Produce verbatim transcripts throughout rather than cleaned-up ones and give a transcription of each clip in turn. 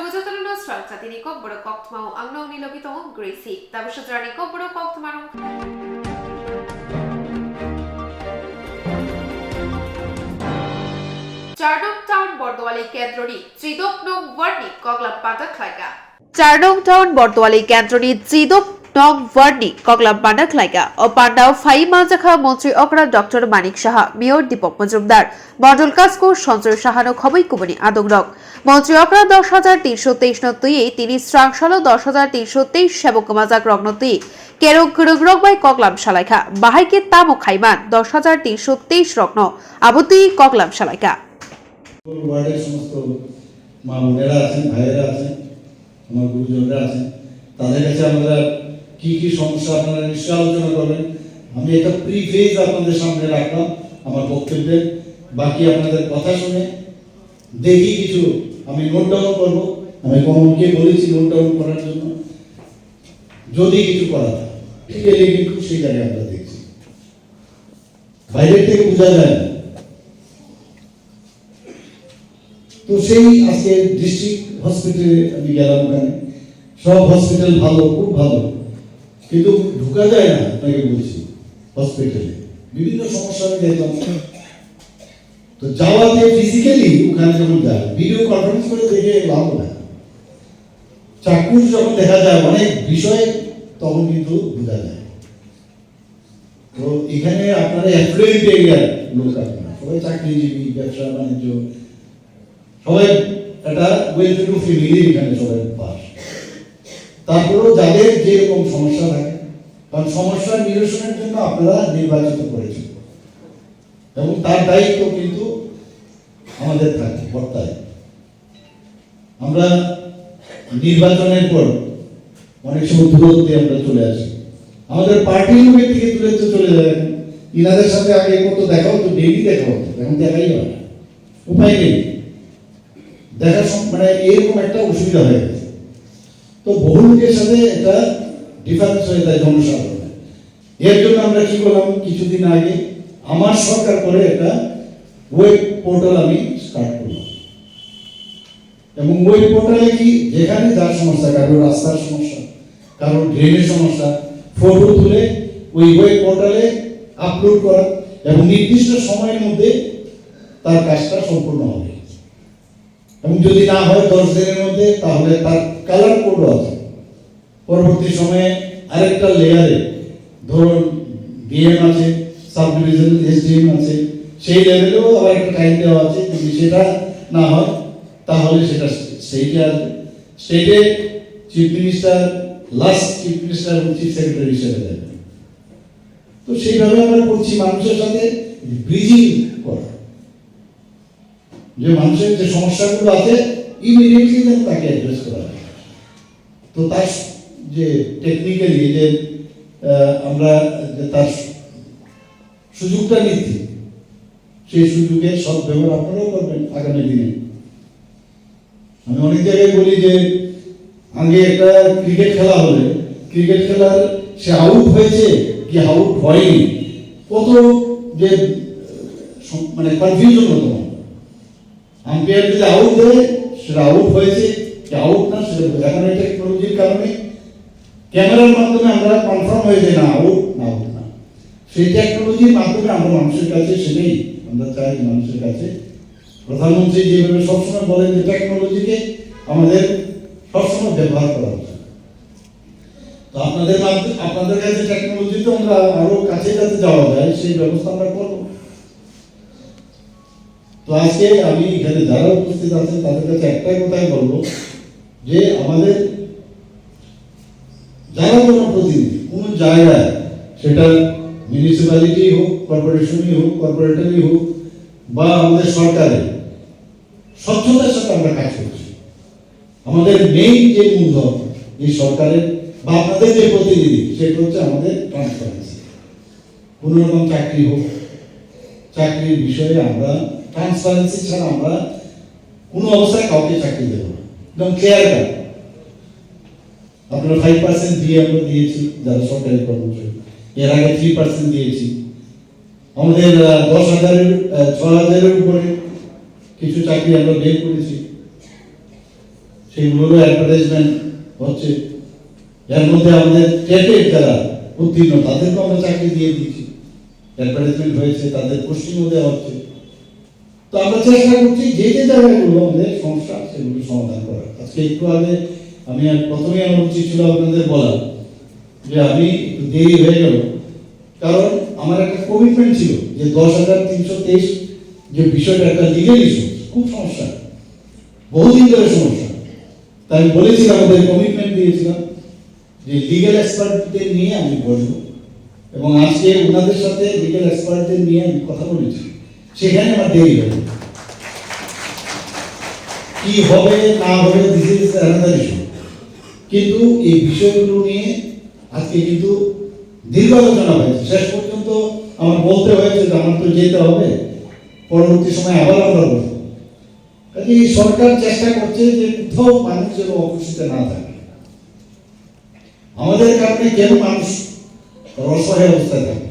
Jotono no srang chatini kokborok koktma o ang nokni logi tongo Gracie. Tabuk sujrani kokborok koktma rok. Char nong town Bordowali kendroni Chidok nong ward ni koklam pata khlaika. Char nong town Bordowali kendroni Chidok nong ward ni koklam panda khlaika. O pandao phai manjakha Montri Okra Doctor Manik Saha, Mayor Deepak Majumdar, Mondol Kasko Sanjoy Sahano khoboi kubuni adongrok. Montri Okra dos hajar tinsho teis no twiwi tini srangsalo dos hajar tinsho teis sebok kwmajak rokno twi kerong kwrwngrok bai koklam salaikha. Bahai khe tamo khaiman dos hajar tinsho teis rokno abo twi koklam salaikha. ওয়ার্ডের সমস্ত মা বোনেরা আছেন, ভাইয়েরা আছেন, আমার গুরুজনরা আছেন, তাদের কাছে আমরা কি কি সমস্যা আপনারা নিশ্চয় আলোচনা করবেন। আমি একটা প্রিফেজ আপনাদের সামনে রাখলাম আমার বক্তব্যে। বাকি আপনাদের কথা শুনে দেখি কিছু আমি নোট ডাউন করব। আমি কমনকে বলেছি নোট ডাউন করার জন্য, যদি কিছু করা যায়। প্র্যাকটিক্যালি কিন্তু সেই জায়গায় আমরা দেখছি, বাইরে থেকে বোঝা যায় না। তো সেই আজকে ডিস্ট্রিক্ট হসপিটালে আমি গেলাম, ওখানে সব হসপিটাল ভালো, খুব ভালো, কিন্তু ঢুকা যায় না, আপনাকে বলছি, হসপিটালে বিভিন্ন সমস্যা আমি দেখলাম। তো যাওয়াতে ফিজিক্যালি ওখানে যখন যায়, ভিডিও কনফারেন্স করে দেখে লাভ হবে না। চাক্ষুষ যখন দেখা যায় অনেক বিষয়, তখন কিন্তু বোঝা যায়। তো এখানে আপনারা অ্যাফ্লুয়েন্ট এরিয়ার লোক, আপনারা সবাই চাকরিজীবী, ব্যবসা বাণিজ্য, সবাই একটা ওয়েল টু ডু ফ্যামিলি, এখানে সবাই বাস। তারপরেও যাদের যেরকম সমস্যা থাকে, কারণ সমস্যা নিরসনের জন্য আপনারা নির্বাচিত করেছেন এবং তার দায়িত্ব কিন্তু আমাদের থাকে বর্তায়। আমরা নির্বাচনের পর অনেক সময় দূরত্বে আমরা চলে আসি। আমাদের পার্টির লোকের থেকে দূরত্বে চলে যায়। এখন ইনাদের সাথে আগে কত দেখা হতো, ডেইলি দেখা হতো, এখন দেখাই হয় না, উপায় নেই। দেখা সম-, মানে, এরকম একটা অসুবিধা হয়ে গেছে। তো বহু লোকের সাথে একটা ডিফারেন্স হয়ে যায় জনসাধারণের। এর জন্য আমরা কি করলাম, কিছুদিন আগে আমার সরকার করে একটা ওয়েব পোর্টাল আমি স্টার্ট করলাম। এবং ওই পোর্টালে কি, যেখানে যার সমস্যা, কারোর রাস্তার সমস্যা, কারোর ড্রেনের সমস্যা, ফটো তুলে ওই ওয়েব পোর্টালে আপলোড করা এবং নির্দিষ্ট সময়ের মধ্যে তার কাজটা সম্পূর্ণ হবে। এবং যদি না হয় দশ দিনের মধ্যে, তাহলে তার কালার কোডও আছে। পরবর্তী সময়ে আরেকটা লেয়ারে, ধরুন, ডিএম আছে, সাব ডিভিশনাল এসডিএম আছে, সেই লেভেলেও আবার একটা টাইম দেওয়া আছে। যদি সেটা না হয়, তাহলে সেটা স্টেটে আসবে। স্টেটে chief minister, last chief minister এবং চিফ সেক্রেটারি হিসেবে দেবে। তো সেইভাবে আমরা করছি, মানুষের সাথে ব্রিজিং করা, যে মানুষের যে সমস্যাগুলো আছে, ইমিডিয়েটলি যেন তাকে অ্যাড্রেস করা হয়। তো তার যে টেকনিক্যালি যে, আহ, আমরা যে তার সুযোগটা নিচ্ছি, সেই সুযোগের সদ্ব্যবহার আপনারাও করবেন আগামী দিনে। আমি অনেক জায়গায় বলি যে আগে একটা ক্রিকেট খেলা হলে ক্রিকেট খেলার সে আউট হয়েছে কি আউট হয়নি, কত যে সম-, মানে কনফিউশন হতো। আম্পায়ার যদি আউট দেয়, সেটা আউট হয়েছে কি আউট না, সেটা বোঝা। এখন এই টেকনোলজির কারণে ক্যামেরার মাধ্যমে আমরা কনফার্ম হয়ে যায় না আউট না আউট না। সেই টেকনোলজির মাধ্যমে আমরা মানুষের কাছে সেটাই আমরা চাই, মানুষের কাছে। প্রধানমন্ত্রী যেভাবে সবসময় বলেন যে টেকনোলজিকে আমাদের সবসময় ব্যবহার করা উচিত। তো আপনাদের মাধ্যমে, আপনাদের কাছে টেকনোলজিতে আমরা আরো কাছে কাছে যাওয়া যায়, সেই ব্যবস্থা আমরা করব। তো আজকে আমি এখানে যারা উপস্থিত আছেন তাদের কাছে একটাই কথাই বলবো যে আমাদের যারা জনপ্রতিনিধি কোনো জায়গায়, সেটা মিউনিসিপ্যালিটি হোক, কর্পোরেশনই হোক, কর্পোরেটরই হোক বা আমাদের সরকারে, স্বচ্ছতার সাথে আমরা কাজ করছি। আমাদের মেইন যে মূলধন এই সরকারের বা আপনাদের যে প্রতিনিধি, সেটা হচ্ছে আমাদের ট্রান্সপারেন্সি। কোনো রকম চাকরি হোক, চাকরির বিষয়ে আমরা ট্রান্সপারেন্সি ছাড়া আমরা কোনো অবস্থায় কাউকে চাকরি দেবো না, একদম ক্লিয়ার কাট। আপনারা ফাইভ পার্সেন্ট দিয়ে আমরা দিয়েছি যারা সরকারি কর্মচারী, এর আগে থ্রি পার্সেন্ট দিয়েছি। আমাদের আহ, দশ হাজারের আহ, ছ হাজারের উপরে কিছু চাকরি আমরা বের করেছি। সেগুলোরও অ্যাডভার্টাইজমেন্ট হচ্ছে। এর মধ্যে আমাদের টেটের যারা উত্তীর্ণ, তাদেরকে আমরা চাকরি দিয়ে দিয়েছি, অ্যাডভার্টাইজমেন্ট হয়েছে, তাদের পোস্টিংও দেওয়া হচ্ছে। তো আমরা চেষ্টা করছি যে যে জায়গাগুলো আমাদের সমস্যা, সেগুলো সমাধান করার। আজকে একটু আগে আমি আর প্রথমেই আমার উচিত ছিল আপনাদের বলা যে আমি একটু দেরি হয়ে গেল, কারণ আমার একটা কমিটমেন্ট ছিল যে দশ হাজার তিনশো তেইশ যে বিষয়টা, একটা লিগেল ইস্যু, খুব সমস্যা, বহুদিন ধরে সমস্যা। তাই আমি বলেছিলাম, ওদের কমিটমেন্ট দিয়েছিলাম যে লিগ্যাল এক্সপার্টদের নিয়ে আমি বসবো, এবং আজকে ওনাদের সাথে লিগ্যাল এক্সপার্টদের নিয়ে আমি কথা বলেছি। সেখানে আমার দেরি হয়ে গেল। কি হবে না হবে, দিস ইজ অ্যানাদার ইস্যু। কিন্তু এই বিষয়গুলো নিয়ে আজকে কিন্তু দীর্ঘ আলোচনা হয়েছে। শেষ পর্যন্ত আমার বলতে হয়েছে যে আমার তো যেতে হবে, পরবর্তী সময় আবার আমরা বসবো। কাজে এই সরকার চেষ্টা করছে যে কোথাও মানুষ যেন অঘোষিত না থাকে। আমাদের কারণে কেন মানুষ অসহায় অবস্থায় থাকে?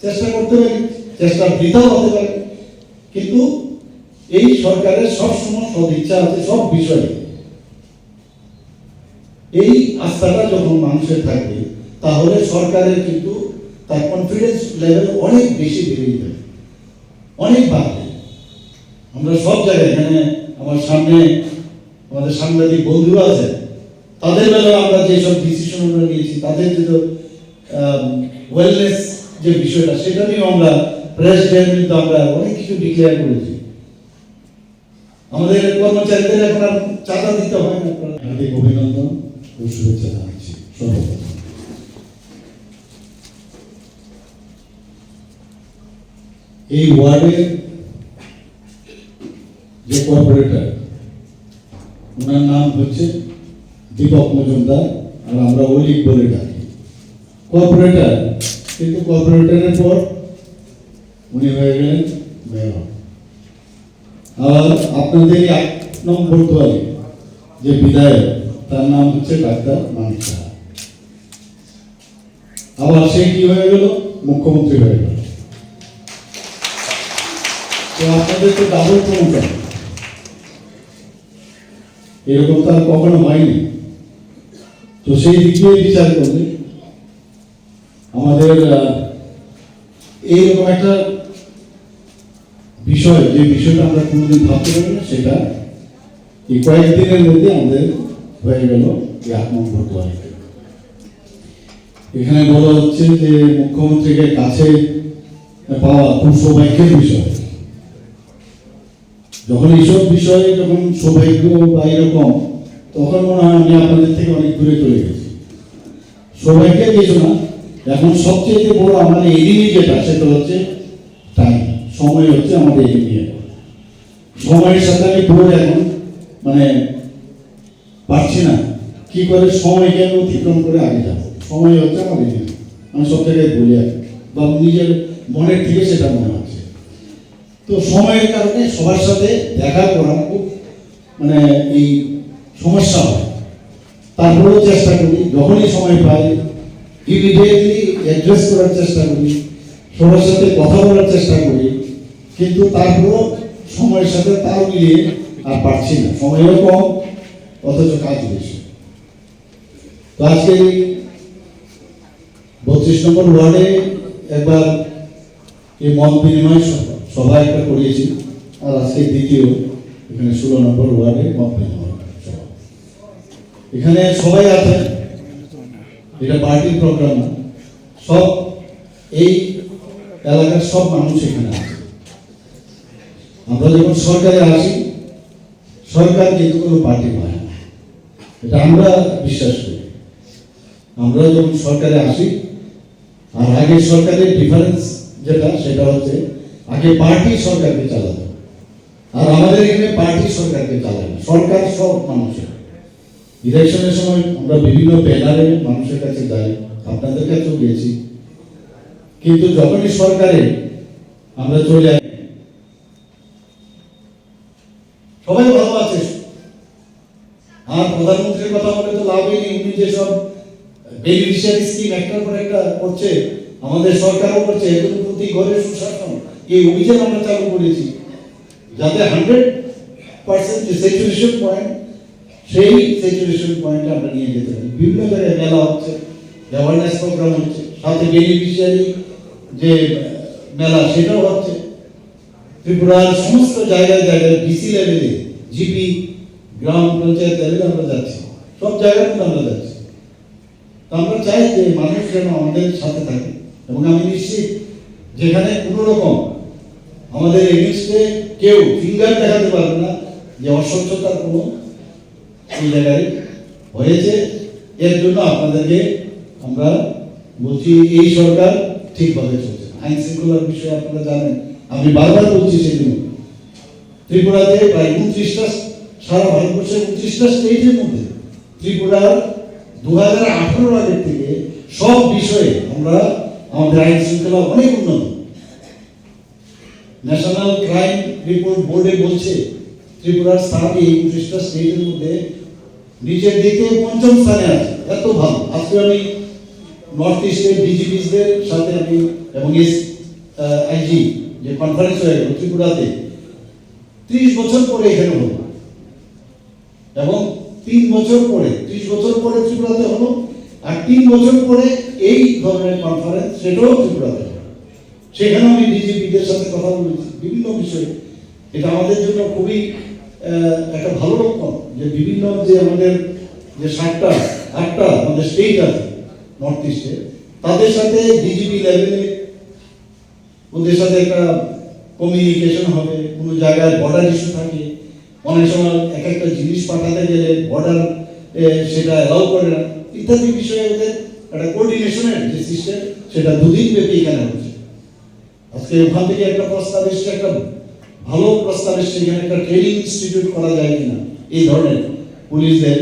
চেষ্টা করতে পারি, চেষ্টা বৃথাও হতে পারে, কিন্তু এই সরকারের সবসময় সদিচ্ছা আছে সব বিষয়ে। এই আস্থাটা যখন মানুষের থাকবে, তাহলে সরকারের কিন্তু তার কনফিডেন্স লেভেল অনেক বেশি বেড়ে যাবে, অনেক বাড়বে। আমরা সব জায়গায়, এখানে আমার সামনে আমাদের সাংবাদিক বন্ধুরা আছে, তাদের বেলায় আমরা যেসব ডিসিশন আমরা নিয়েছি, তাদের যে ওয়েলনেস যে বিষয়টা, সেটা নিয়েও আমরা প্রেস ডের মধ্যে আমরা অনেক কিছু ডিক্লেয়ার করেছি। আমাদের কর্মচারীদের এখন আর চাঁদা দিতে হয় না। আপনারা হার্দিক অভিনন্দন ও শুভেচ্ছা জানাচ্ছি সর্বপ্রথম। এই ওয়ার্ডের যে কর্পোরেটর, ওনার নাম হচ্ছে দীপক মজুমদার, আর আমরা অলিক বলে ডাকি। কর্পোরেটর, কিন্তু কর্পোরেটরের পর উনি হয়ে গেলেন মেয়র। আর আপনাদের এক নম্বর দুয়ারে যে বিধায়ক, তার নাম হচ্ছে ডাক্তার মানিক সাহা। আবার সে কি হয়ে গেল? মুখ্যমন্ত্রী হয়ে গেল। তো আপনাদের তো ডাবল প্রমোশন, এরকম তো আর কখনো হয়নি। তো সেই দিক দিয়ে বিচার করলে আমাদের, আহ, এইরকম একটা বিষয়, যে বিষয়টা আমরা কোনোদিন ভাবতে পারি না, সেটা এই কয়েকদিনের মধ্যে আমাদের হয়ে গেল এই আট নম্বর দুয়ারে। এখানে বলা হচ্ছে যে মুখ্যমন্ত্রীকে কাছে পাওয়া খুব সৌভাগ্যের বিষয়। যখন এইসব বিষয়ে যখন সৌভাগ্য বা এরকম, তখন মনে হয় আমি আপনাদের থেকে অনেক দূরে চলে গেছি। সৌভাগ্যের কিছু না, এখন সবচেয়ে বড় আমাদের এনিমি যেটা, সেটা হচ্ছে টাইম। সময় হচ্ছে আমাদের এনিমি। এখন সময়ের সাথে আমি পুরো এখন মানে পারছি না কি করে সময়কে আমি অতিক্রম করে আগে যাবো। সময় হচ্ছে আমাদের এনিমি। আমি সব জায়গায় বলি আর কি, বা নিজের মনের থেকে সেটা মনে হচ্ছে। তো সময়ের কারণে সবার সাথে দেখা করা খুব মানে এই সমস্যা হয়। তারপরেও চেষ্টা করি, যখনই সময় পাই ইমিডিয়েটলি অ্যাড্রেস করার চেষ্টা করি, সবার সাথে কথা বলার চেষ্টা করি, কিন্তু তারপরেও সময়ের সাথে তাল মিলিয়ে আর পারছি না। সময়ও কম, অথচ কাজ বেশি। তো আজকে এই বত্রিশ নম্বর ওয়ার্ডে একবার এই মত বিনিময় সভা, সভা একটা করিয়েছি, আর আজকে দ্বিতীয় এখানে ষোলো নম্বর ওয়ার্ডে মত বিনিময় সভা। এখানে সবাই আছেন, এটা পার্টির প্রোগ্রাম না, সব এই এলাকার সব মানুষ এখানে আছে। আমরা যখন সরকারে আসি, সরকার কিন্তু কোনো পার্টি হয় না, এটা আমরা বিশ্বাস করি। আমরা যখন সরকারে আসি, আর আগে সরকারের ডিফারেন্স যেটা, সেটা হচ্ছে আগে পার্টি সরকারকে চালাতো, আর আমাদের এখানে পার্টি সরকারকে চালায় না, সরকার সব মানুষের। ইলেকশনের সময় আমরা বিভিন্ন ব্যানারে মানুষের কাছে যাই, আপনাদের কাছেও গেছি, কিন্তু যখনই সরকারে আমরা চলে আসি, সবাই ভালো আছে। আর প্রধানমন্ত্রীর কথা বলে তো লাভই নেই, উনি যেসব বেনিফিশিয়ারি স্কিম একটার পর একটা করছে, আমাদের সরকারও করছে, একজন প্রতি ঘরে সুশাসন, এই অভিযান আমরা চালু করেছি, যাতে হান্ড্রেড পার্সেন্ট যে স্যাচুরেশন পয়েন্ট, সেই স্যাচুরেশন পয়েন্টে আমরা নিয়ে যেতে পারি। বিভিন্ন জায়গায় মেলা হচ্ছে, অ্যাওয়ারনেস প্রোগ্রাম হচ্ছে, সাথে বেনিফিশিয়ারি যে আহ, মেলা, সেটাও হচ্ছে। ত্রিপুরার সমস্ত জায়গায় জায়গায় ডিসি লেভেলে, জিপি, গ্রাম পঞ্চায়েত লেভেলে আমরা যাচ্ছি, সব জায়গায় কিন্তু আমরা যাচ্ছি। তো আমরা চাই যে মানুষ যেন আমাদের সাথে থাকে, এবং আমি নিশ্চিত যেখানে কোনো রকম আমাদের এগেনস্টে কেউ ফিঙ্গার দেখাতে পারবে না যে অস্বচ্ছতার কোনো এই জায়গায় হয়েছে। এর জন্য আপনাদেরকে আমরা বলছি, এই সরকার ঠিকভাবে চলছে না। আইন শৃঙ্খলার বিষয়ে আপনারা জানেন, আমি বারবার বলছি সেজন্য। ত্রিপুরাতে প্রায় ঊনত্রিশটা, সারা ভারতবর্ষের ঊনত্রিশটা স্টেটের মধ্যে ত্রিপুরার দু হাজার আঠারোর আগের থেকে সব বিষয়ে আমরা, আমাদের আইন শৃঙ্খলা অনেক উন্নত। ন্যাশনাল ক্রাইম রিপোর্ট বোর্ডে বলছে, ত্রিপুরার স্থান এই ঊনত্রিশটা স্টেটের মধ্যে নিচের দিকে পঞ্চম স্থানে আছে। এত ভালো। আজকে আমি নর্থ ইস্টের ডিজিপিসদের সাথে আমি এবং এস আইজি যে কনফারেন্স হয়ে গেল ত্রিপুরাতে, ত্রিশ বছর পরে এখানে হলো, এবং তিন বছর পরে, ত্রিশ বছর পরে ত্রিপুরাতে হলো, আর তিন বছর পরে এই ধরনের কনফারেন্স, সেটাও ত্রিপুরাতে হবে। সেখানে আমি ডিজিপিদের সাথে কথা বলেছি বিভিন্ন বিষয়ে। এটা আমাদের জন্য খুবই আহ, একটা ভালো লক্ষণ যে বিভিন্ন যে আমাদের যে সাতটা আটটা আমাদের স্টেট আছে নর্থ ইস্টে, তাদের সাথে ডিজিপি লেভেলে ওদের সাথে একটা কমিউনিকেশন হবে। কোনো জায়গায় বর্ডার ইস্যু থাকে, অনেক সময় এক একটা জিনিস পাঠাতে গেলে বর্ডার সেটা অ্যালাউ করে না, ইত্যাদি বিষয়ে ওদের একটা কোঅর্ডিনেশনের যে সিস্টেম, সেটা দুদিন ব্যাপী এখানে হচ্ছে। আজকে ওখান থেকে একটা প্রস্তাব এসছে, একটা ভালো প্রস্তাব এসছে, এখানে একটা ট্রেনিং ইনস্টিটিউট করা যায় কিনা এই ধরনের পুলিশদের,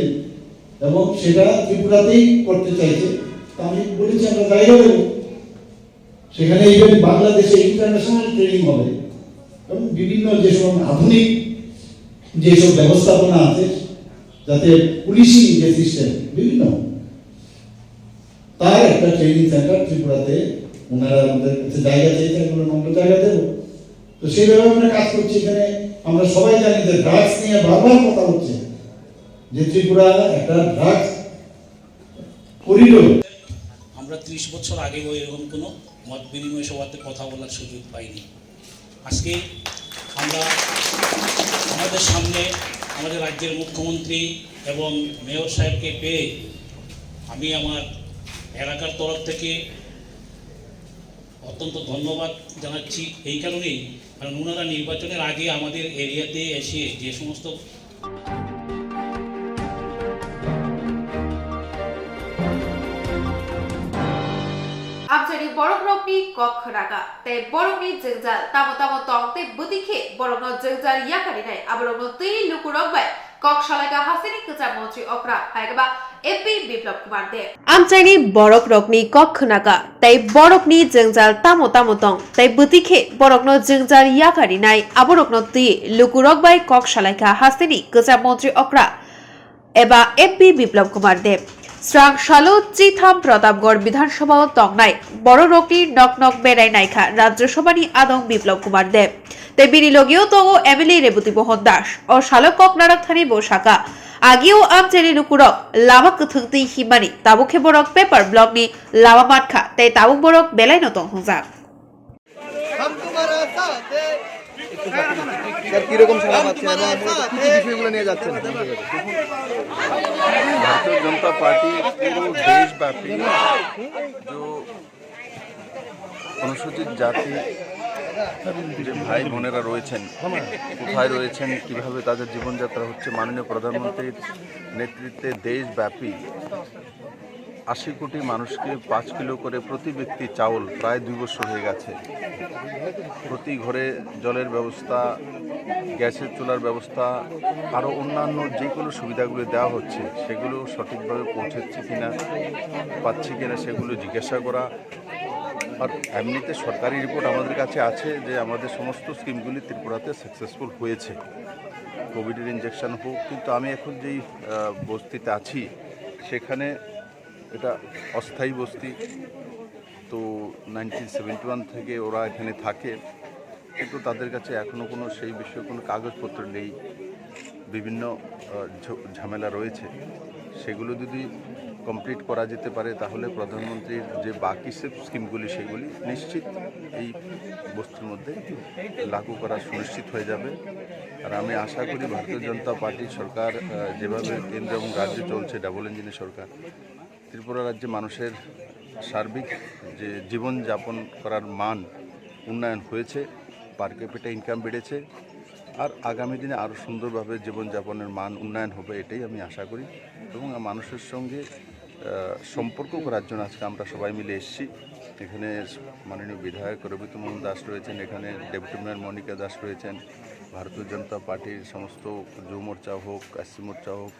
এবং সেটা ত্রিপুরাতেই করতে চাইছে। তো আমি বলেছি, আমরা জায়গা দেবো, সেখানে ইভেন বাংলাদেশে ইন্টারন্যাশনাল ট্রেনিং হবে, এবং বিভিন্ন যেসব আধুনিক যেসব ব্যবস্থাপনা আছে, যাতে পুলিশিং যে সিস্টেম বিভিন্ন, তার একটা ট্রেনিং সেন্টার ত্রিপুরাতে ওনারা আমাদের কাছে জায়গা চেয়েছে, আমরা আমরা জায়গা দেবো। তো সেইভাবে আমরা কাজ করছি। এখানে আমরা সবাই জানি যে ড্রাগস নিয়ে বারবার কথা হচ্ছে যে ত্রিপুরা একটা ড্রাগস করিডোর। আমরা ত্রিশ বছর আগেও এরকম কোনো মত বিনিময় সভাতে কথা বলার সুযোগ পাইনি। আজকে আমরা আমাদের সামনে আমাদের রাজ্যের মুখ্যমন্ত্রী এবং মেয়র সাহেবকে পেয়ে আমি আমার এলাকার তরফ থেকে অত্যন্ত ধন্যবাদ জানাচ্ছি। এই কারণেই, কারণ ওনারা নির্বাচনের আগে আমাদের এরিয়াতে এসে যে সমস্ত Amchaini borok rokni kok khnaga tei borokni jwngjal tamo tamo tong tei bwtwi khe borokno jwngjal yakarinai aborokno twi lukurok bai kok salaikha hasteni kwcham montri okra hai khe ba M P Biplab Kumar Deb. Amchaini borok rokni kok khnaga tei borokni jwngjal tamo tamo tong tei bwtwi khe borokno jwngjal yakarinai aborokno twi lukurok bai kok salaikha hasteni kwcham montri okra eba M P Biplab Kumar Deb. Srang salo chitham Pratapgarh Bidhan Sabha o tongnai bororokni nok nok berai naikha Rajya Sabhani adong Biplab Kumar Deb. Tei bini logio tongo M L A Reboti Mohan Das. O salo kok narak thani bo saka, agio amchaini lukurok lama kwthwng twi himmani, tabuk khe borok paper block ni lama mankha tei tabuk borok belai no tong hwngjak. Sir, কিরকম সাড়া পাচ্ছেন এবং মূলত কি কি বিষয়গুলো নিয়ে যাচ্ছেন? ভারতীয় জনতা পার্টি পুরো দেশব্যাপী যে অনুসূচিত জাতি যে ভাই বোনেরা রয়েছেন, কোথায় রয়েছেন, কিভাবে তাদের জীবনযাত্রা হচ্ছে, মাননীয় প্রধানমন্ত্রীর নেতৃত্বে দেশব্যাপী আশি কোটি মানুষকে পাঁচ কিলো করে প্রতি ব্যক্তি চাউল প্রায় দুই বছর হয়ে গেছে। প্রতি ঘরে জলের ব্যবস্থা, গ্যাসের চুলার ব্যবস্থা, আরও অন্যান্য যে কোনো সুবিধাগুলো দেওয়া হচ্ছে, সেগুলো সঠিকভাবে পৌঁছচ্ছে কিনা, পাচ্ছি কিনা, সেগুলো জিজ্ঞাসা করা। আর এমনিতে সরকারি রিপোর্ট আমাদের কাছে আছে যে আমাদের সমস্ত স্কিমগুলি ত্রিপুরাতে সাকসেসফুল হয়েছে, কোভিডের ইঞ্জেকশন হোক। কিন্তু আমি এখন যেই আহ, বস্তিতে আছি, সেখানে এটা অস্থায়ী বস্তি। তো নাইনটিন সেভেন্টি ওয়ান থেকে ওরা এখানে থাকে, কিন্তু তাদের কাছে এখনও কোনো সেই বিষয়ে কোনো কাগজপত্র নেই। বিভিন্ন, আহ, ঝ-, ঝামেলা রয়েছে, সেগুলো যদি কমপ্লিট করা যেতে পারে, তাহলে প্রধানমন্ত্রীর যে বাকি সব স্কিমগুলি, সেগুলি নিশ্চিত এই বস্তির মধ্যে লাগু করা সুনিশ্চিত হয়ে যাবে। আর আমি আশা করি ভারতীয় জনতা পার্টির সরকার, আহ, যেভাবে কেন্দ্র এবং রাজ্যে চলছে ডাবল ইঞ্জিনের সরকার, ত্রিপুরা রাজ্যে মানুষের সার্বিক যে জীবনযাপন করার মান উন্নয়ন হয়েছে, পার ক্যাপিটা ইনকাম বেড়েছে, আর আগামী দিনে আরও সুন্দরভাবে জীবনযাপনের মান উন্নয়ন হবে, এটাই আমি আশা করি। এবং মানুষের সঙ্গে, আহ, সম্পর্ক করার জন্য আজকে আমরা সবাই মিলে এসেছি। এখানে মাননীয় বিধায়ক রবিউদ্দিন মোহন দাস রয়েছেন, এখানে ডেপুটি মেয়র মনিকা দাস রয়েছেন, ভারতীয় জনতা পার্টির সমস্ত যুব মোর্চা হোক, এসসি মোর্চা হোক,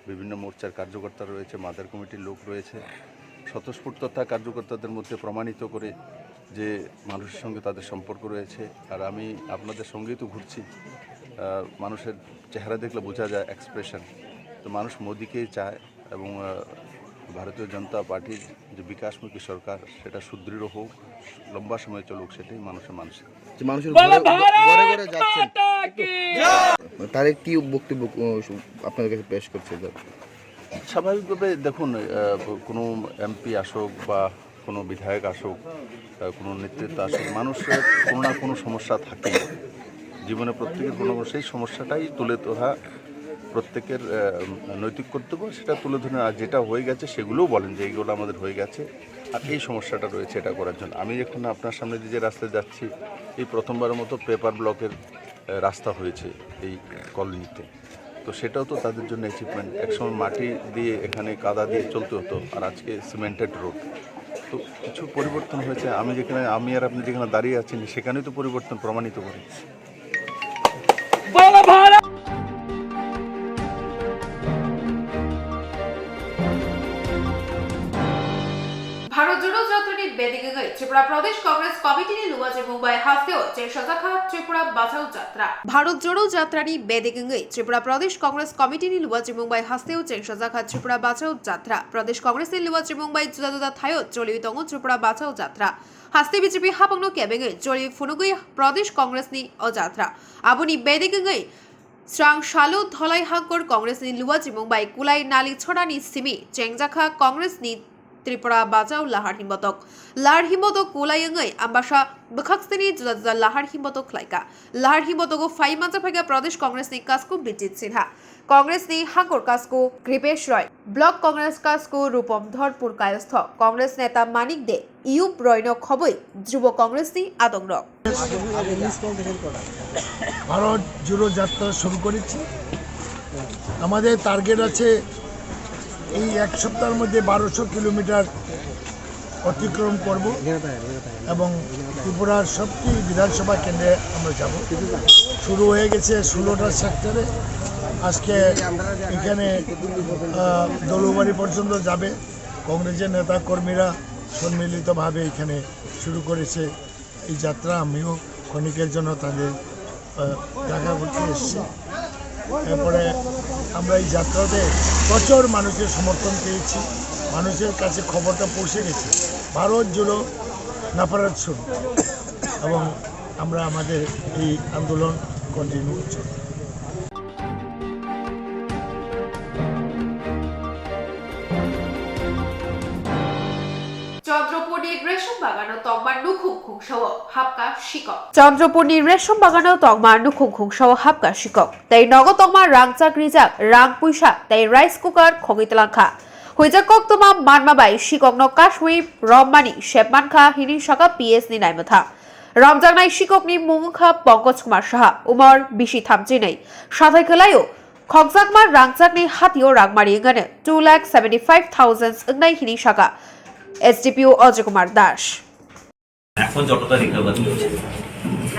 বিভিন্ন মোর্চার কার্যকর্তা রয়েছে, মাদার কমিটির লোক রয়েছে। স্বতঃস্ফূর্ত তা কার্যকর্তাদের মধ্যে প্রমাণিত করে যে মানুষের সঙ্গে তাদের সম্পর্ক রয়েছে। আর আমি আপনাদের সঙ্গেই তো ঘুরছি, আহ, মানুষের চেহারা দেখলে বোঝা যায় এক্সপ্রেশন। তো মানুষ মোদিকেই চায় এবং, আহ, ভারতীয় জনতা পার্টির যে বিকাশমুখী সরকার, সেটা সুদৃঢ় হোক, লম্বা সময় চলুক, সেটাই মানুষের মানসিক। যে মানুষের বলো ঘরে, ঘরে ভারত ঘরে যাচ্ছেন। মাতা কি জয়। তার একটি বক্তব্য, আহ, আপনাদের কাছে পেশ করছে, স্যার। স্বাভাবিকভাবে দেখুন, আহ, কোনো এমপি আসুক বা কোনো বিধায়ক আসুক, আহ, কোনো নেতৃত্ব আসুক, মানুষের কোনো না কোনো সমস্যা থাকে। জীবনে প্রত্যেকের কোনো না কোনো সেই সমস্যাটাই তুলে ধরা প্রত্যেকের, আহ, নৈতিক কর্তব্য, সেটা তুলে ধরে। আর যেটা হয়ে গেছে সেগুলোও বলেন যে এইগুলো আমাদের হয়ে গেছে, আর এই সমস্যাটা রয়েছে, এটা করার জন্য। আমি এখন আপনার সামনে দিয়ে যে রাস্তায় যাচ্ছি, এই প্রথমবারের মতো পেপার ব্লকের, আহ, রাস্তা হয়েছে এই কলোনিতে। তো সেটাও তো তাদের জন্য অ্যাচিভমেন্ট। একসময় মাটি দিয়ে, এখানে কাদা দিয়ে চলতে হতো, আর আজকে সিমেন্টেড রোড। তো কিছু পরিবর্তন হয়েছে। আমি যেখানে, আমি আর আপনি যেখানে দাঁড়িয়ে আছি, সেখানেই তো পরিবর্তন প্রমাণিত করে। বলো ভারত। ভারত জোড়ো যাত্রানি বেদিক wngwi Tripura Pradesh Congress Committee ni luwajimung bai hasteo chengsajakha Tripura Bachao Jatra. Bharat Jodo Jatra ni bedik wngwi Tripura Pradesh Congress Committee ni luwajimung bai hasteo chengsajakha Tripura Bachao Jatra. Pradesh Congress ni luwajimung bai juda juda thaio choliwi tongo Tripura Bachao Jatra. Haste B J P hapangno kebengwi choli phunugwi Pradesh Congress ni o jatra. Aboni bedik wngwi srang salo Dholai Hangkor Congress ni luwajimung bai kulai nali chhorani simi chengjakha Congress ni Tripura Bachao Lahar Himbotok. Lahar Himbotok kulai wngwi Ambasa bwkhaksini juda juda Lahar Himbotok khlaikha. Lahar Himbotogo phai manjak phaikha Pradesh Congress ni kasku Bijit Sinha, Congress ni Hangkor kasku Kripesh Roy, Block Congress kasku Rupom Dhorpur Kayastho, Congress neta Manik De, Iyub Roy no khobwi Jubo Congress ni adongrok. Bharat জোড়ো যাত্রা শুরু করেছি। আমাদের টার্গেট আছে এই এক সপ্তাহের মধ্যে বারোশো কিলোমিটার অতিক্রম করব এবং ত্রিপুরার সবটি বিধানসভা কেন্দ্রে আমরা যাব। শুরু হয়ে গেছে ষোলোটা সেক্টরে, আজকে এখানে, আহ, দলুবাড়ি পর্যন্ত যাবে। কংগ্রেসের নেতা কর্মীরা সম্মিলিতভাবে এখানে শুরু করেছে এই যাত্রা। আমিও ক্ষণিকের জন্য তাদের, আহ, দেখা করতে এসেছি। এরপরে আমরা এই যাত্রাতে প্রচুর মানুষের সমর্থন পেয়েছি, মানুষের কাছে খবরটা পৌঁছে গেছে, ভারত জোড়ো নাফরত শুরু, এবং আমরা আমাদের এই আন্দোলন কন্টিনিউ করছি। Chandrapurni Resham Bagano tongma nukhung khungsao hapka sikok. Chandrapurni Resham Bagano tongma nukhung khungsao hapka sikok. Tei nogo tongma rangchak rijak, rang puisa tei rice cooker khogwi tlangkha. Huijak koktwma manma bai sikokno kasui romani sepmankha hini saka P S ni naimwthang. Romjaknai sikokni mung wngkha Pankaj Kumar Saha, umor bisi thamchinwi. Sathai khwlaio, khokjakma rangchakni hatio rangmari wngano two lakh seventy five thousand wngnai hini saka S D P O Ajay Kumar Das. এখন যতটা রিকভারি হচ্ছে।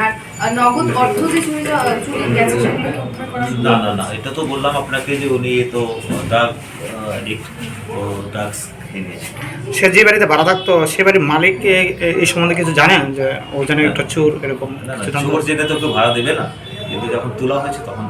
আর, আহ, নগদ অর্থ যে চুরি যা-, আহ, চুরি গেছে, সেগুলো কি উদ্ধার করা সম্ভব? না, না, না, এটা তো বললাম আপনাকে যে উনি তো ড্রাগ, আহ, অ্যাডিক্ট, ও ড্রাগস খেয়ে নিয়েছে। সে যে বাড়িতে ভাড়া থাকতো, সে বাড়ির মালিক এ-, এ-, এই সম্বন্ধে কিছু জানেন যে ও যেন হ্যাঁ। একটা চোর এরকম না, না, কিছু জানতে চোর পারছেন? জেনে তো কেউ ভাড়া দেবে না, কিন্তু যখন তোলা হয়েছে তখন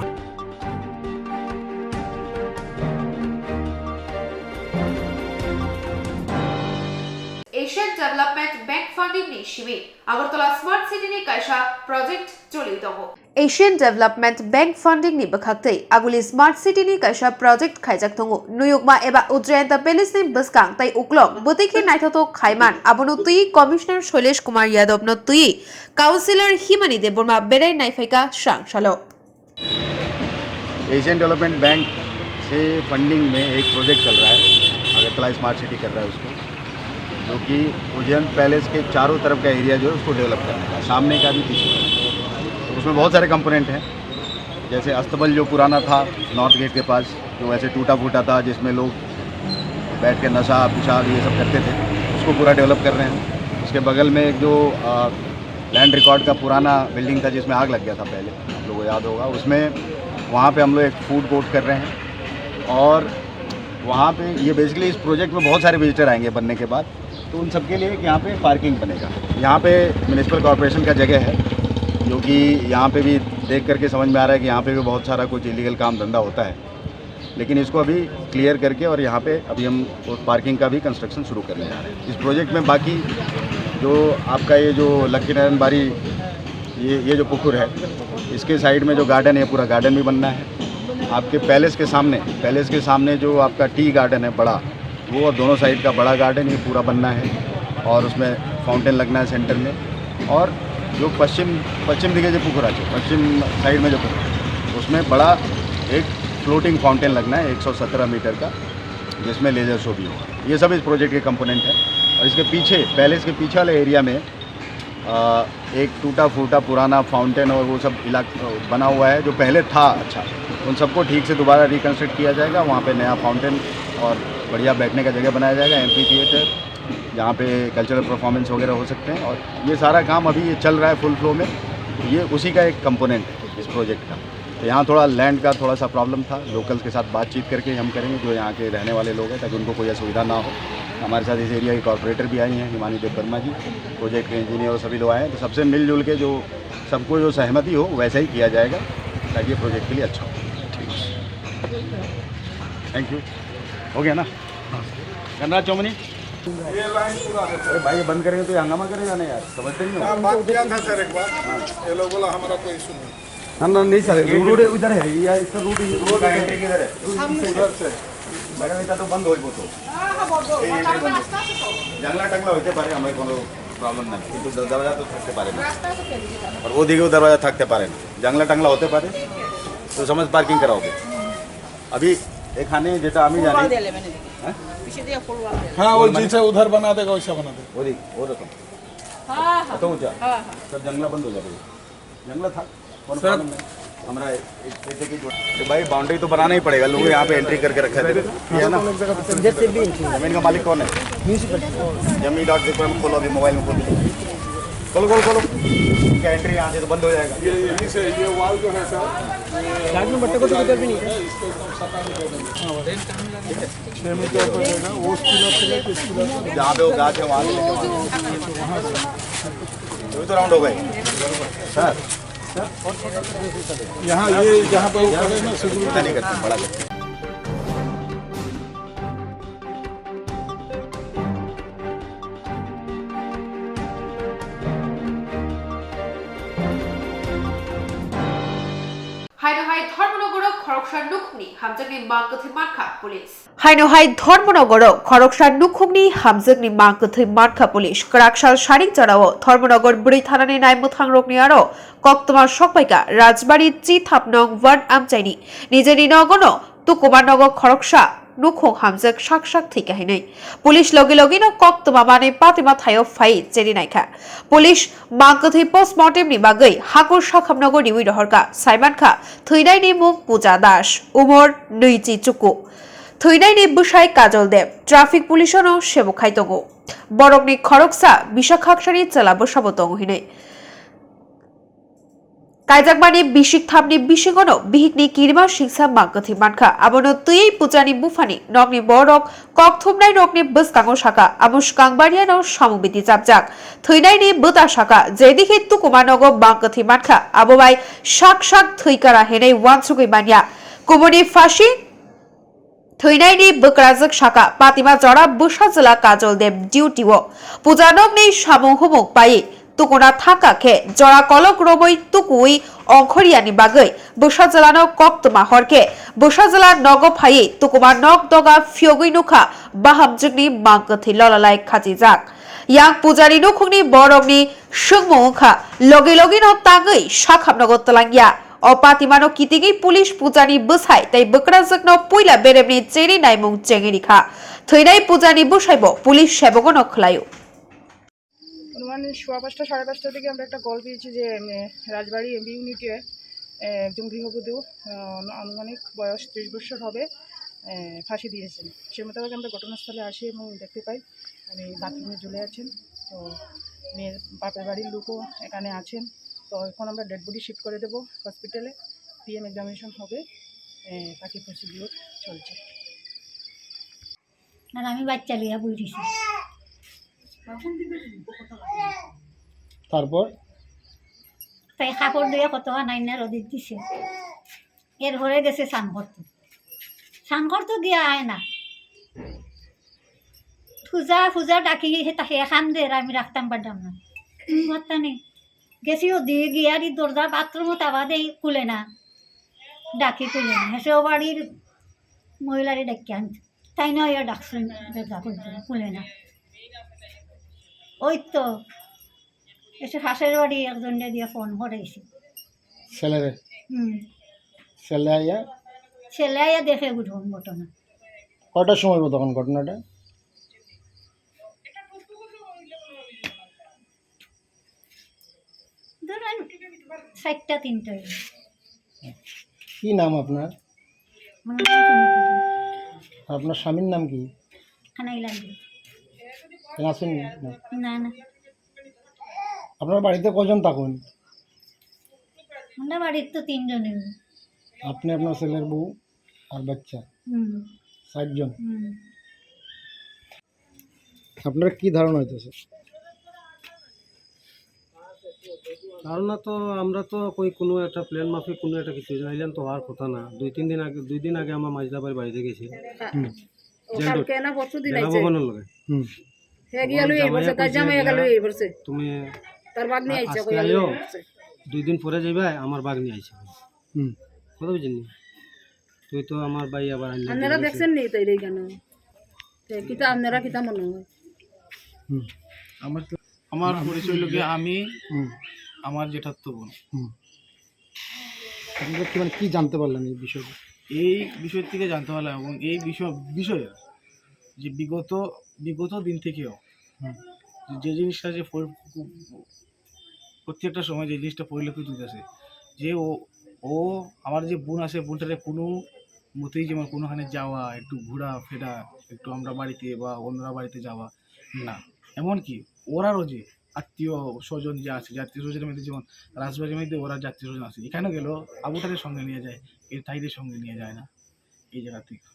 Asian Development Bank Funding ni simi Agartala Smart City ni kaisa project choli tongo. Asian Development Bank funding ni bwkhaktwi Aguli Smart City ni kaisa project khaijak tongo. Nuyukma eba Ujjayanta Palace ni bwskang tei uklok bwtwi khe naithothok khaiman, abono twi Commissioner Shailesh Kumar Yadav no twi Councillor Himani Debbarma berai naiphaikha swrang salo. Asian development bank से फंडिंग में एक प्रोजेक्ट चल रहा है, Agartala smart city कर रहा है उसको, जो कि उज्जैन पैलेस के चारों तरफ का एरिया जो है उसको डेवलप करने का, सामने का भी पीछे का। उसमें बहुत सारे कंपोनेंट हैं, जैसे अस्तबल जो पुराना था नॉर्थ गेट के पास, जो वैसे टूटा फूटा था, जिसमें लोग बैठ के नशा पेशाब ये सब करते थे, उसको पूरा डेवलप कर रहे हैं। उसके बगल में एक जो लैंड रिकॉर्ड का पुराना बिल्डिंग था जिसमें आग लग गया था पहले, आप लोगों को याद होगा, उसमें वहाँ पे हम लोग एक फूड कोर्ट कर रहे हैं। और वहाँ पे ये बेसिकली इस प्रोजेक्ट में बहुत सारे विजिटर आएंगे बनने के बाद, तो उन सबके लिए एक यहाँ पे पार्किंग बनेगा। यहाँ पे म्युनिसिपल कॉरपोरेशन का जगह है, जो कि यहाँ पे भी देख करके समझ में आ रहा है कि यहाँ पे भी बहुत सारा कुछ इलीगल काम धंधा होता है, लेकिन इसको अभी क्लियर करके और यहाँ पे अभी हम पार्किंग का भी कंस्ट्रक्शन शुरू करने जा रहे हैं। इस प्रोजेक्ट में बाकी जो आपका ये जो लक्की नारायण बारी, ये ये जो पुकुर है, इसके साइड में जो गार्डन है, पूरा गार्डन भी बनना है। आपके पैलेस के सामने, पैलेस के सामने जो आपका टी गार्डन है बड़ा, वो और दोनों साइड का बड़ा गार्डन, ये पूरा बनना है। और उसमें फाउंटेन लगना है सेंटर में। और जो पश्चिम पश्चिम दिखे जो पुकुर है, पश्चिम साइड में जो पुकुर, उसमें बड़ा एक फ्लोटिंग फाउंटेन लगना है एक सौ सत्रह मीटर का, जिसमें लेजर शो भी होगा। ये सब इस प्रोजेक्ट के कंपोनेंट है। और इसके पीछे, पैलेस के पीछे वाले एरिया में अ, एक टूटा फूटा पुराना फाउंटेन और वो सब इलाक बना हुआ है जो पहले था अच्छा, उन सबको ठीक से दोबारा रिकंस्ट्रक्ट किया जाएगा। वहाँ पे नया फाउंटेन और बढ़िया बैठने का जगह बनाया जाएगा, एम्फी थिएटर, जहाँ पे कल्चरल परफॉर्मेंस वगैरह हो सकते हैं। और ये सारा काम अभी ये चल रहा है फुल फ्लो में, ये उसी का एक कंपोनेंट है इस प्रोजेक्ट का। तो यहाँ थोड़ा लैंड का थोड़ा सा प्रॉब्लम था, लोकल्स के साथ बातचीत करके हम करेंगे जो यहाँ के रहने वाले लोग हैं, ताकि उनको कोई असुविधा ना हो। हमारे साथ इस एरिया के कॉरपोरेटर भी आई हैं, हिमानी देव वर्मा जी, प्रोजेक्ट के इंजीनियर और सभी लोग आए हैं। तो सबसे मिलजुल के जो सबको जो सहमति हो वैसा ही किया जाएगा, ताकि ये प्रोजेक्ट के लिए अच्छा हो। Thank you. हो गया ना? गणराज चौमनी। अरे भाई, ये बंद करेंगे तो ये हंगामा करेगा ना यार, समझते नहीं हो? बात किया था सर एक बार, ये लोग बोला हमारा कोई इशू नहीं। না না নেই স্যার, রোড উধার হ্যাঁ, ইয়া ইসকা রোড रोड का एंट्री किधर है? उधर से। मैडम, এটা তো বন্ধ হইব তো। এই এন্ট্রি বন্ধ। জানলা টাংলা হইতে পারে, আমার কোনো প্রবলেম নাই, কিন্তু দ- দরজা তো থাকতে পারে না। আর ওদিকেও দরজা থাকতে পারে না, জানলা টাংলা হতে পারে, তো সময় পার্কিং করা হবে। আমি এখানে যেটা আমি फुल জানি, वॉल दे लेबे नहीं। হ্যাঁ? पीछे दिया फुल वॉल दे। हाँ, वो जैसा उधर बना देगा वैसा बना देगा। ওদিক ওরকম हाँ हाँ। এত উঁচা, हाँ हाँ। সব জানলা বন্ধ হয়ে যাবে। জানলা থাক, কোনো सर। प्रॉब्लम नहीं। हमारा एक, एक, एक, एक, तो भाई, बाउंड्री तो बनाना ही पड़ेगा, लोग यहाँ पे एंट्री करके रखा है, देखो, ये है ना? जमीन का मालिक कौन है? म्यूनिसिपल। जमीन डॉट पेपर में खोलो, अभी मोबाइल में खोलो, खोलो, खोलो, खोलो। क्या एंट्री यहाँ से तो बंद हो जाएगा। ये ये पीछे ये वॉल जो है सर, गार्ड नंबर टेको तो किधर भी नहीं है। छः मीटर पर रहेगा, वो उस पिलर से लेके इस पिलर तक। जहाँ पे वो गाछ है, वहाँ से लेके वहाँ तक। ये तो राउंड हो गए। सर, यहाँ ये जहाँ पे वो खड़े हैं ना, सिक्योरिटी इतना नहीं करते, बड़ा करते। Haino hai Dhormonogoro khoroksa nukhungni hamjakni mang kwthwi mankha police. Haino hai Dhormonogoro khoroksa nukhungni hamjakni mang kwthwi mankha police. Kwraksal saring jorao Dhormonogor bwrwi thanani naimwthangrokni aro koktwma sokpaikha Rajbari Chithap nong one amchaini nijeni nogono tukuma nogo khoroksa nukhung hamjak sak sak thwikha hinwi. Police logi logino koktwma manwi patima thaio phai cheri naikha. Police mang kwthwi postmortem ni bagwi hakur sakhamnogo riwi rohorkha, saimankha thwinaini mung Puja Das, umor nwichi chuku. Thwinaini bwsai Kajol Deb, traffic police-ono sebo khai tongo. Borokni khoroksa bisa khaksani chwla bwsabo tongo hinwi. Kaijakmani bisik thamni bisingono bihikni kirima singsa mang kwthwi mankha. Abono twiwi Pujani buphani nokni borok kokthumnai rokni bwskango sakha, amo swkang bariano samung bidi chapjak. Thwinaini bwta sakha, jedikhe tukuma nogo mang kwthwi mankha, abo bai sak sak thwi kara hinwi uansugwi manya. Kubuni phasi Thwinaini bwkrajwk sakha, patima jora bwsa chwla Kajol Deb duty-o. Puja nokni samung humung paiwi Tukuna thangka khe jora kolok romwi tukuwi ongkhoriyani bagwi bwsajwlano koktwma hor khe bwsajwla nogo phaiwi tukuma nok doga phiyogwi nukha bahamjwkni mang kwthwi lolalai khachijak. Yang pujani nukhungni borokni swngmung wngkha logi logino tangwi sakhamnogo twlangya. O patimano kitingwi police pujani bwsai tei bwkrajwkno puila beremni cheri naimung chengwi rikha. Thwinai pujani bwsaibo police sebogono khwlaio. অনুমান সোয়া পাঁচটা, সাড়ে পাঁচটার দিকে আমরা একটা কল পেয়েছি যে, উম, রাজবাড়ি এমবি ইউনিটে, আহ, একজন গৃহবধূ, আহ, অনু-, আনুমানিক বয়স ত্রিশ বছর হবে, আহ, ফাঁসি দিয়েছেন। সে মোতাবেক আমরা ঘটনাস্থলে আসি এবং দেখতে পাই উনি বাথরুমে ঝুলে আছেন। তো মেয়ের বাপের বাড়ির লোকও এখানে আছেন। তো এখন আমরা ডেড বডি শিফট করে দেবো হসপিটালে, পিএম এক্সামিনেশন হবে, আহ, বাকি প্রসিডিওর চলছে। আর আমি বাচ্চা লইয়া বই রইছি। তারপর? তাই কাপড় দিয়ে কত নাই না রোদে দিছে। এরপরে গেছে স্নান করতে। স্নান করতে গিয়া আয় না। পূজা, পূজা ডাকি হে তাকে এখান দের আমি রাখতাম পারতাম না। তুমি মাত্তা নেই। গেছি ও দিয়ে গিয়া আর এই দরজা বাথরুমও তাবা দেই খুলে না। ডাকি খুলে না। হেসে ও বাড়ির মহিলারে ডাকি আনছে। তাই নয়, ও ডাকছেন, দরজা খুলতে, খুলে না। ওই তো, এসে পাশের বাড়ি একজনকে দিয়ে ফোন করেছি। ছেলেরে? হুম। ছেলে আইয়া? ছেলে আইয়া দেখে উঠুন ঘটনা। কটার সময় হইব তখন ঘটনাটা? ধরেন চারটা তিনটা হইব। কি নাম আপনার? আমার নাম সুমিতা। আর আপনার স্বামীর নাম কি? খানাই লাগবে। এখানে আছেন? না। না, না। আপনার বাড়িতে কয়জন থাকেন? আমরা বাড়ির তো তিনজনই। আপনি, আপনার ছেলের বউ আর বাচ্চা? হুম। চারজন? হুম। আপনার কি ধারণা হইতেছে? ধারণা তো আমরা তো কই কোনো একটা প্ল্যান মাফিক কোনো একটা কিছু নাইলেন তো হওয়ার কথা না। দুই তিন দিন আগে, দুই দিন আগে আমার মাঝদা ভাই বাড়িতে গেছে। হুম। ও জেন্টু। কালকে না পরশু দিন দেনা আইছে। ভবনের লগে। হুম। হে গিয়া লই এই জামাইয়ে বলছে, তার কইছে জামাই গিয়া গেল এই বলছে। তুমি তার ভাগ নিয়ে আ-, আইছে, আজকে কইয়া লই আইও। এই বলছে। দুই দিন পরে যাইবা, আমার ভাগ নিয়ে আইছে। হুম। কথা বুঝছেন নি? তুই তো আমার ভাই আবার আইলে আপনারা দেখবেন। দেখছেন নি তাই রে কেন? তে কিতা আপনারা কিতা মনে হয়? হুম। আমার তো আমার হুম। পরিচয় লোকে আমি, হুম। আমার জেঠাতো বোন। হুম। আপনারা কি, মানে, কি জানতে পারলেন এই বিষয়ে? এই বিষয় থেকে জানতে পারলাম এবং এই বিষয়, বিষয়ে যে বিগত, বিগত দিন থেকেও হুম। যে জিনিসটা যে পরি-, প্রত্যেকটা সময় যে জিনিসটা পরিলক্ষিত হইতেছে যে ও, ও আমার যে বোন আছে, বোনটারে কোনো মতেই যেমন কোনোখানে যাওয়া, একটু ঘোরা ফেরা, একটু আমরা বাড়িতে বা অন্যরা বাড়িতে যাওয়া, না। এমনকি ওরারও যে আত্মীয় স্বজন যে আছে, যে আত্মীয় স্বজনের মধ্যে যেমন রাজবাড়ির মধ্যে ওরা আত্মীয় স্বজন আছে, এখানে গেলেও আবুটারে সঙ্গে নিয়ে যায়, এই তাহিদের সঙ্গে নিয়ে যায় না এই জায়গা থেকে।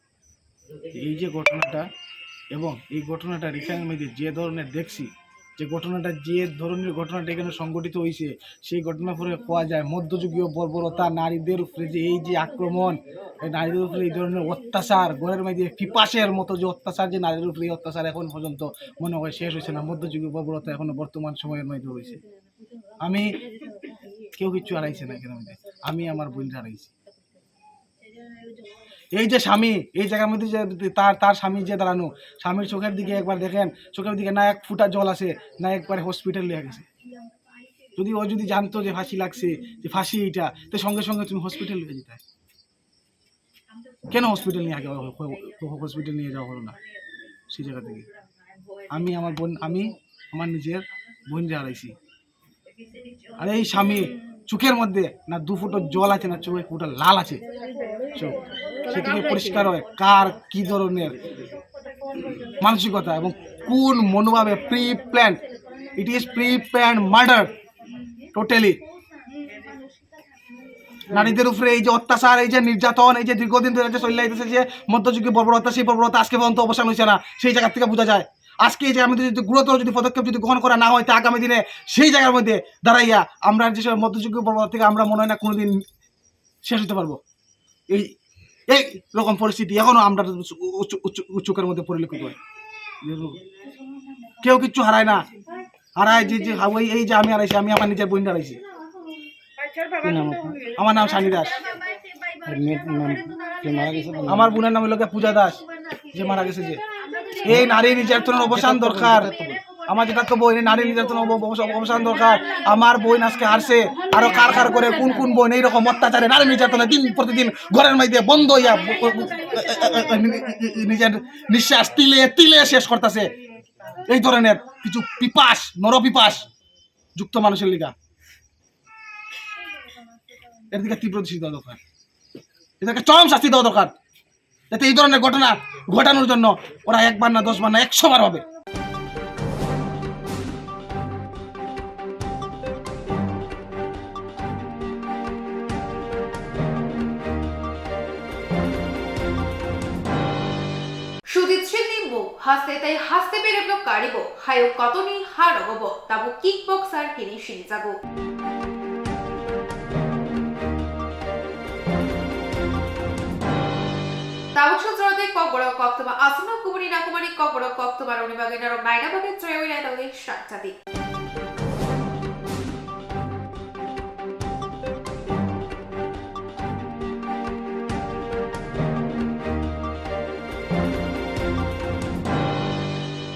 এই যে ঘটনাটা, এবং এই ঘটনাটা রিটার্নের মধ্যে যে ধরনের দেখছি, যে ঘটনাটা, যে ধরনের ঘটনাটা এখানে সংঘটিত হয়েছে, সেই ঘটনার পরে পাওয়া যায় মধ্যযুগীয় বর্বরতা, নারীদের উপরে যে এই যে আক্রমণ, এই নারীদের উপরে এই ধরনের অত্যাচার, ঘরের মধ্যে পিপাসের মতো যে অত্যাচার, যে নারীদের উপরে এই অত্যাচার এখন পর্যন্ত মনে হয় শেষ হয়েছে না। মধ্যযুগীয় বর্বরতা এখনো বর্তমান সময়ের মধ্যে হয়েছে। আমি কেউ কিচ্ছু হারাইছে না এখানে মধ্যে, আমি আমার বোন হারাইছি। এই যে স্বামী, এই জায়গার মধ্যে যে তার, তার স্বামী যে দাঁড়ানো, স্বামীর চোখের দিকে একবার দেখেন, চোখের দিকে না এক ফুটা জল আছে, না একবারে হসপিটাল নিয়ে গেছে। যদি ও যদি জানতো যে ফাঁসি লাগছে, যে ফাঁসি এটা, তো সঙ্গে সঙ্গে তুমি হসপিটাল নিয়ে যেতে। কেন হসপিটাল নিয়ে আগে হ-, হ-, হসপিটাল নিয়ে যাওয়া হলো না সেই জায়গা থেকে? আমি আমার বোন, আমি আমার নিজের বোন হারাইছি। আর এই স্বামী চোখের মধ্যে না দু ফুটো জল আছে, না চোখে ফুটা লাল আছে চোখ। সেটিকে পরিষ্কার হয় কার কি ধরনের মানসিকতা এবং কোন মনোভাবে, pre planned, it is pre planned murder totally। নারীদের উপরে এই যে অত্যাচার, এই যে নির্যাতন, এই যে দীর্ঘদিন ধরে যে চলে যাইতেছে যে মধ্যযুগীয় বর্বরতা, সেই বর্বরতা আজকে পর্যন্ত অবসান হয়েছে না, সেই জায়গা থেকে বোঝা যায়। আজকে এই যে আমাদের যদি গুরুতর যদি পদক্ষেপ যদি গ্রহণ করা না হয়, তা আগামী দিনে সেই জায়গার মধ্যে দাঁড়াইয়া আমরা যে সব মধ্যযুগীয় বর্বরতা থেকে আমরা মনে হয় না কোনোদিন শেষ হতে পারবো। এই, এই রকম পরিস্থিতি এখনো আমরা উচ্চ, উচ্চ, উচ্চ, চোখের মধ্যে পরিলক্ষিত হয়। কেউ কিচ্ছু হারায় না। হারাই যে, যে হাওয়াই এই যে আমি হারাইছি, আমি আমার নিজের বোন হারাইছি। কি নাম আপনার? আমার নাম সানি দাস। আর মেয়ের নাম, যে মারা গেছে, তার নাম? আমার বোনের নাম হলো গিয়ে পূজা দাস, যে মারা গেছে যে। এই নারী নির্যাতনের অবসান দরকার। আমার যেটা তো বোন, এই নারী নির্যাতন অব-, অবস-, অবসান দরকার। আমার বোন আজকে হারছে, আরো কার কার করে কোন কোন বোন এইরকম অত্যাচারে নারী নির্যাতনে দিন প্রতিদিন ঘরের মধ্যে বন্ধ হইয়া ব-, ব-, ব-, এ-, এ-, এ-, এ-, নি-, নি-, নিজের নিঃশ্বাস তিলে তিলে শেষ করতেছে। এই ধরনের কিছু পিপাস, নর পিপাস যুক্ত মানুষের লিগা এর দিকে তীব্র দৃষ্টি দেওয়া দরকার, এদেরকে চরম শাস্তি দেওয়া দরকার, যাতে এই ধরনের ঘটনা ঘটানোর জন্য ওরা একবার না, দশ বার না, একশো বার হবে। Sujit Shetty mung haste tei haste beremno karibo, hayung kotoni ha rogobo, tabuk kickboxer hini sinijago. Tabuk sujrode kokborok koktwma aswkno kubuni nakumani kokborok koktwma rokni bagwi norok naina bagwi chwrawi naitokni sakchadi.